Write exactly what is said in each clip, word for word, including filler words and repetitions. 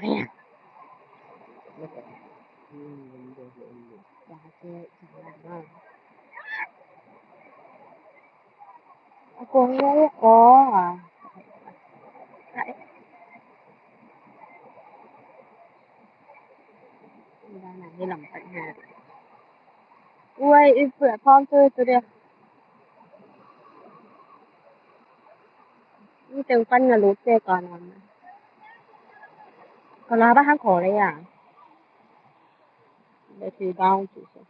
Tua te, a kong lei ko a. Ui, i pua thawm tu tu dia. Ni teng pan na lut te ka na. Ka la ba hang ko le ya. Battery down tu so.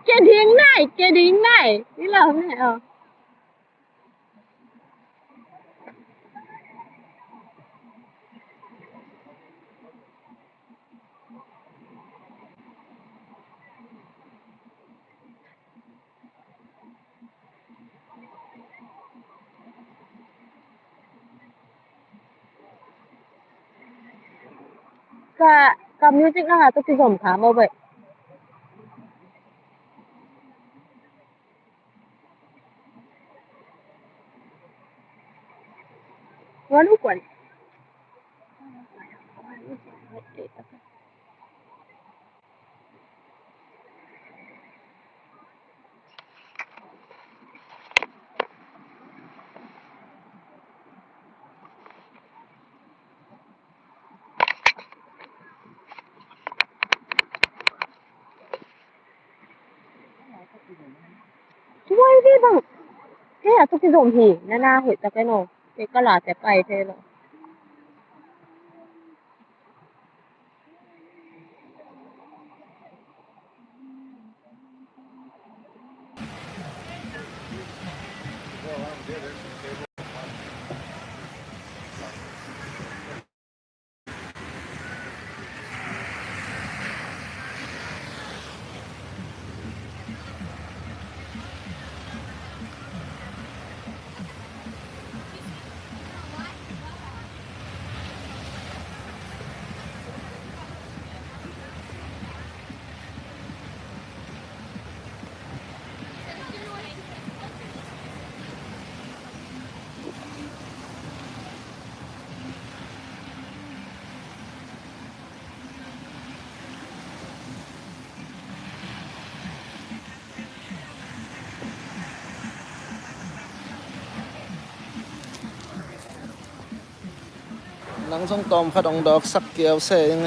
Kia ding nai, kia ding nai. Ni lau nai, oh. Ka, ka music na ha tu kizom kha mo bai. Wanu kwan. Tuai ve bang. Kei a tu kizom hi, na na hi ta kei no. Kei ka la te pai te lo. Nang zong tawm khat hong dawksak kiau se ing.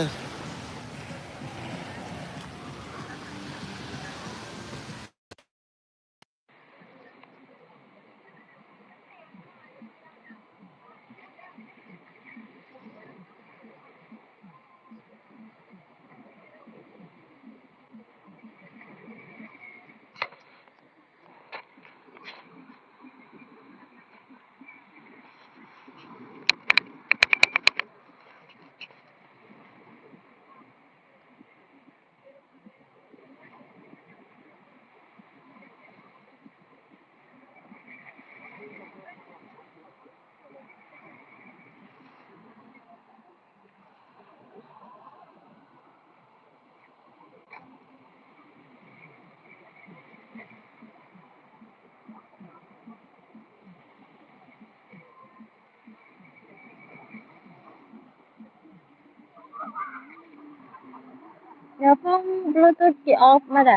Your phone Bluetooth ki off mah de.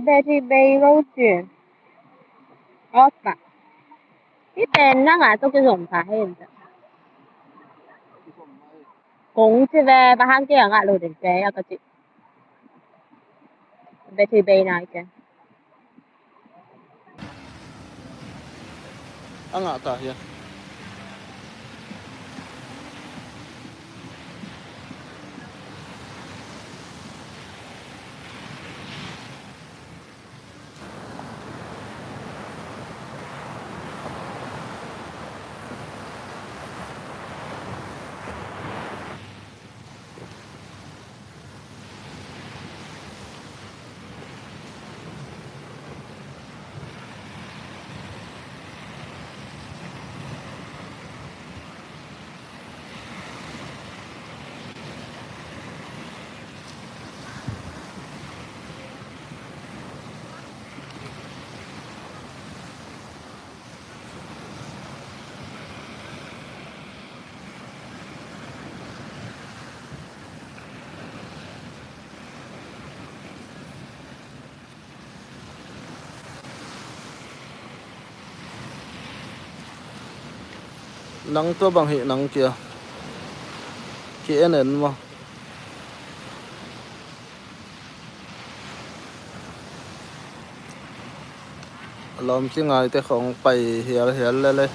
Battery bei lo ci. Off mah. Hih pen nang a tawh kizom kha hi in. Kong ci ve, bang hang kei a ngah lo ding kei a ka ci. Battery bei nai kei. A ngah ta hia. Nang tua bang hih nang kia ki en en maw? Lawm ci ngaite khong pai hial hial lele.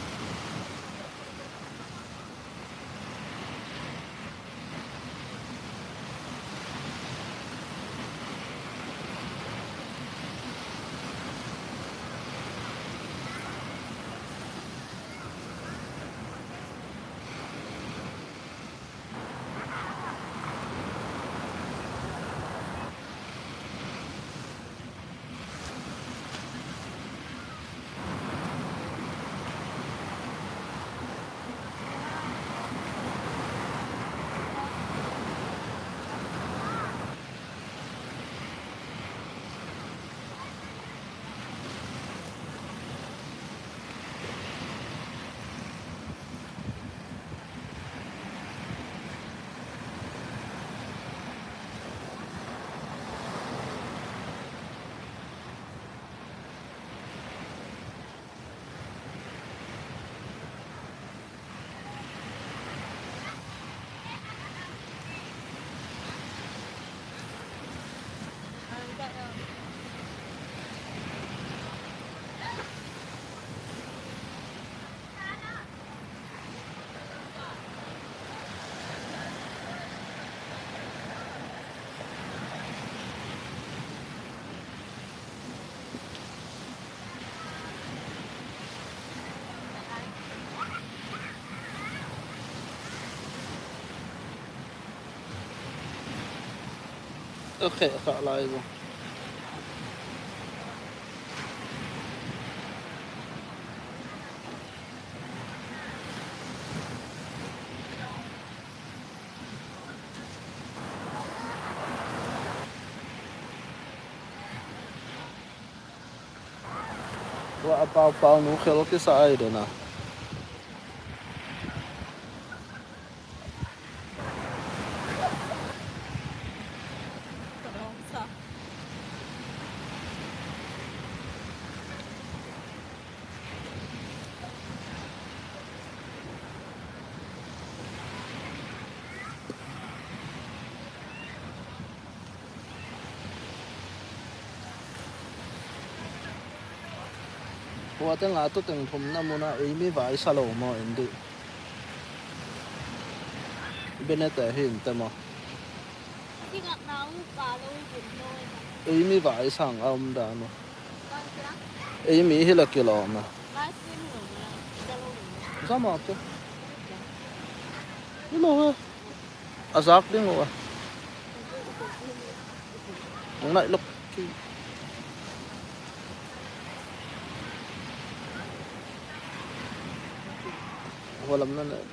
A kheh khah lai maw? Tua a paupau nu khel kisa ai dena. Tua teng a tu teng thumna mun ah ei mi vai sa lo maw, en dih. Benete hi in te maw. Ei mi vai sang a om dan maw. Ei mi hi la kilawm a. Za maw ke. Hi lo he. A zak ding uh a. Hong naih lok. Hua lam na naih.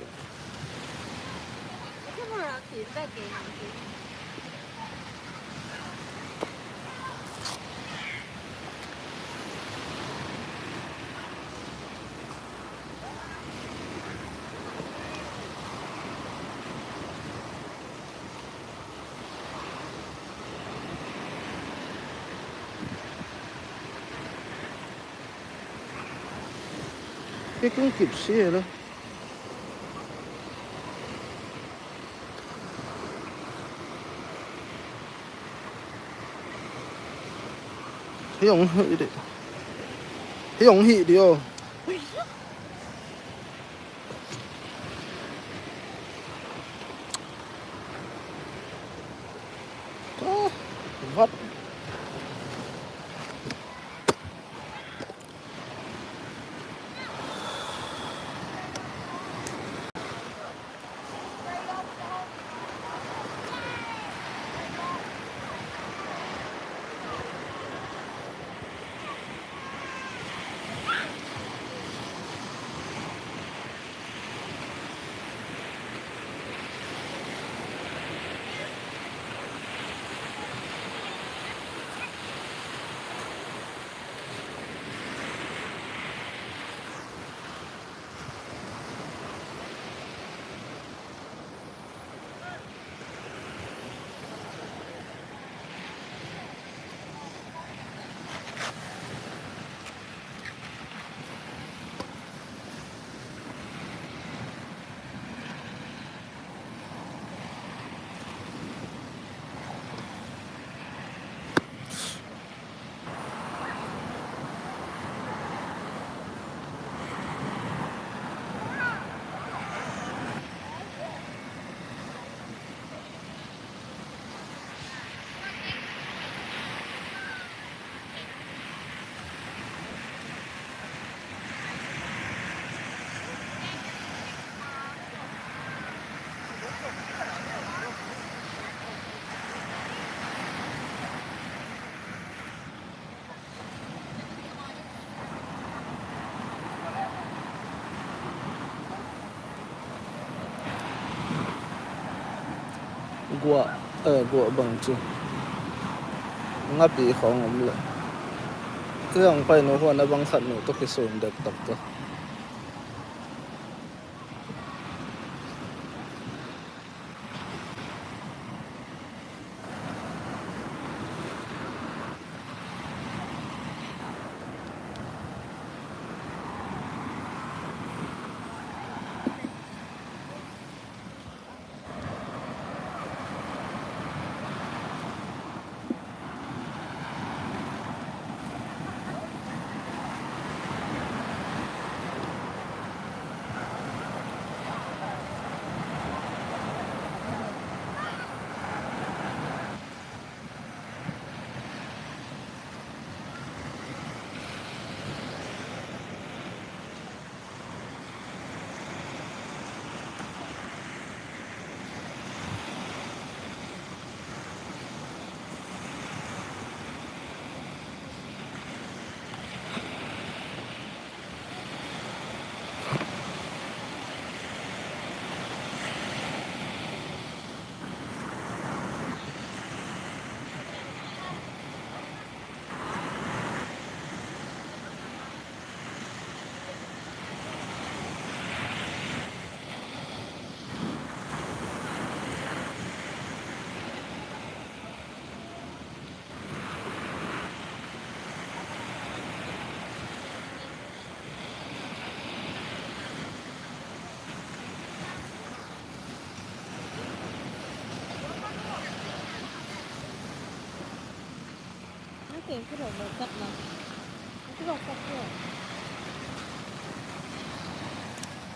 Hih kong kip si he lo. Hih hong hih dih. Hih hong hih dih aw. Ah, vat. Guah, eh, guah bang ci. Ngapi khawng om leh. Kei hong pai nu huan a bang khat nu tawh kisum dektak tawh.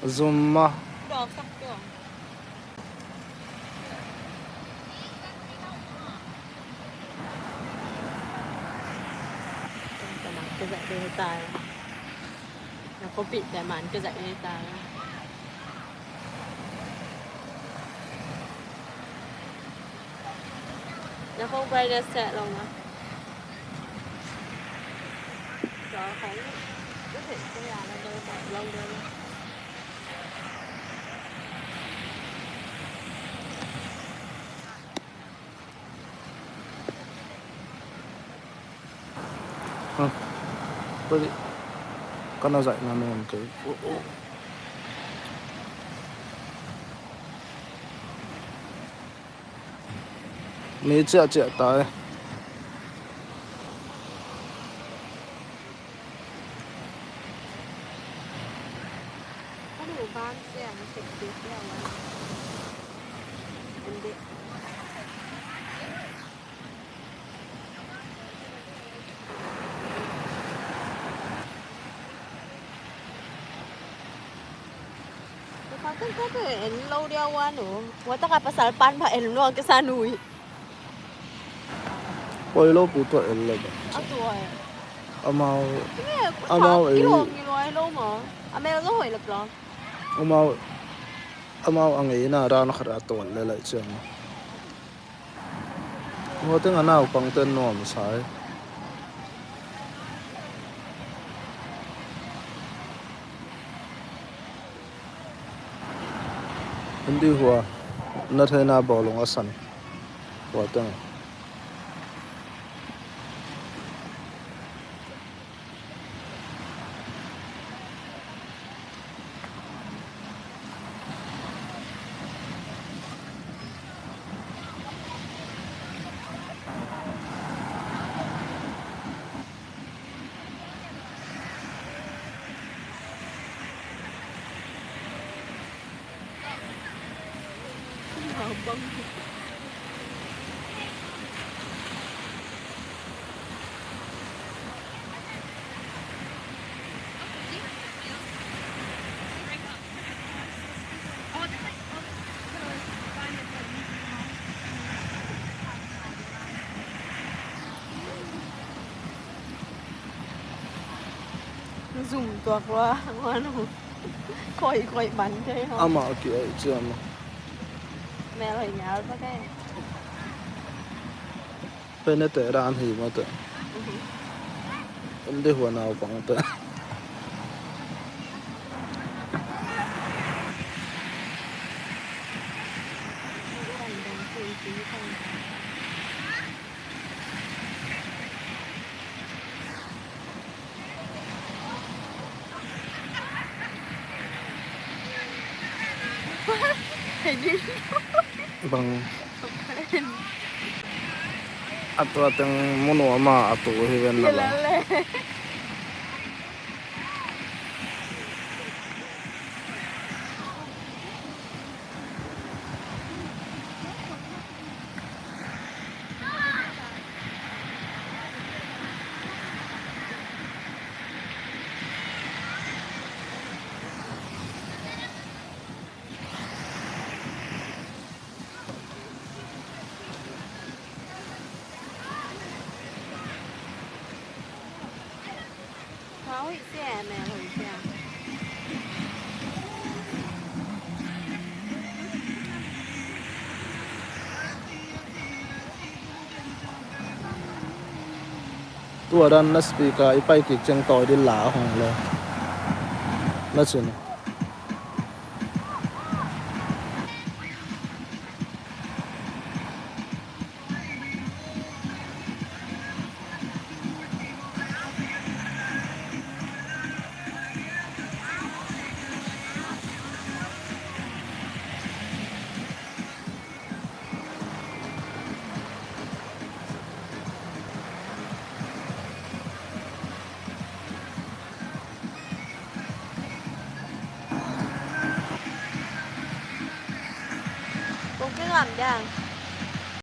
Zum mah. Hah? Bali. Kana zaihna nuam kei. Oh, oh. Mi ciahciah ta e. Tua teng ka en lo dia wan uh. Tua taka pasal pan pha en lo kisa nui. Poi lo pu tua en lo ba. A tua e. Amau. Amau ei. Kilo ngiloi lo ma. A mel zo hoi lo pla. Amau. Amau a ngeina dan khat a tawt le lai ciang. Tua teng a naupangte nuamsa e. Hindihua na theina bawlung a san. Tua teng. Zum tuak lua, ngua nu. Khoi, khoi ban thei ho. Amah ki ai ciam. Mel hoi ngal pa kai. Pene te dan hi ma te. Hindihua naupang te. Bang. A tua teng mu nuam a, a tu hi ven la bang. Tua dan na speaker i pai kik ciang tawi dil la a hong le na cin. Kong kilam dang.